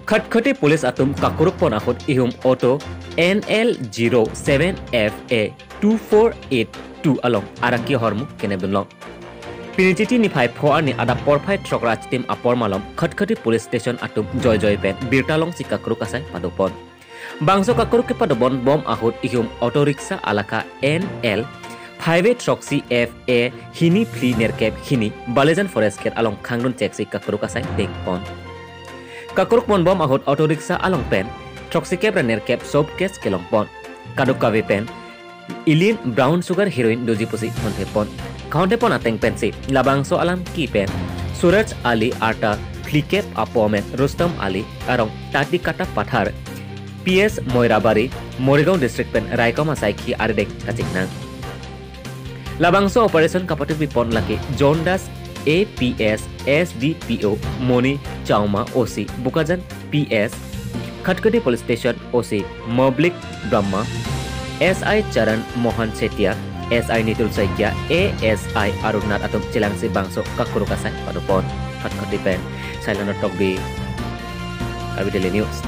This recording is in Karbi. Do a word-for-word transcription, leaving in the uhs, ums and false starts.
Khatkhati police atum kakuruk pon ahut ihum auto N L zero seven F A two four eight two along araki ahormu kenep dunlong. Pini Chiti niphai pho arni adap porphai throk ra achitim apor malom Khatkhati police station atum joijoi pen birta longsi kakuruk asai padopon. Bangso kakuruk kepadopon bom ahut ihum auto rickshaw alaka N L phaive throksi F A hini phli nerkep hini Balijan Forest Gate along khangdun cheksi kakuruk asai dengpon. Kakuruk pon bom ahut auto rickshaw along pen throksikep ra nerkep soap case kelongpon. Kadokave pen ilin brown sugar heroin doji pusi honthepon. Kahonthepon ateng pensi labangso alam ki pen Suraj Ali arta phlikep apo amen Rustom Ali arong Tatikata Pathar, P S Moirabari, Morigaon district pen raikom asaikhi arideng kachingnang. Labangso operation kapatupipon lake John Das A P S, S D P O Moni Chawma, O C Bokajan P S, Khatkhati Police Station O C Moblik Brahma, S I Charan Mohan Setia, S I Nitul Saikia, A S I Arun Nath atum chelangsi bangso kakuruk asai padopon. Khatkhati pen Sailendra Tokbi, Karbi Daily News.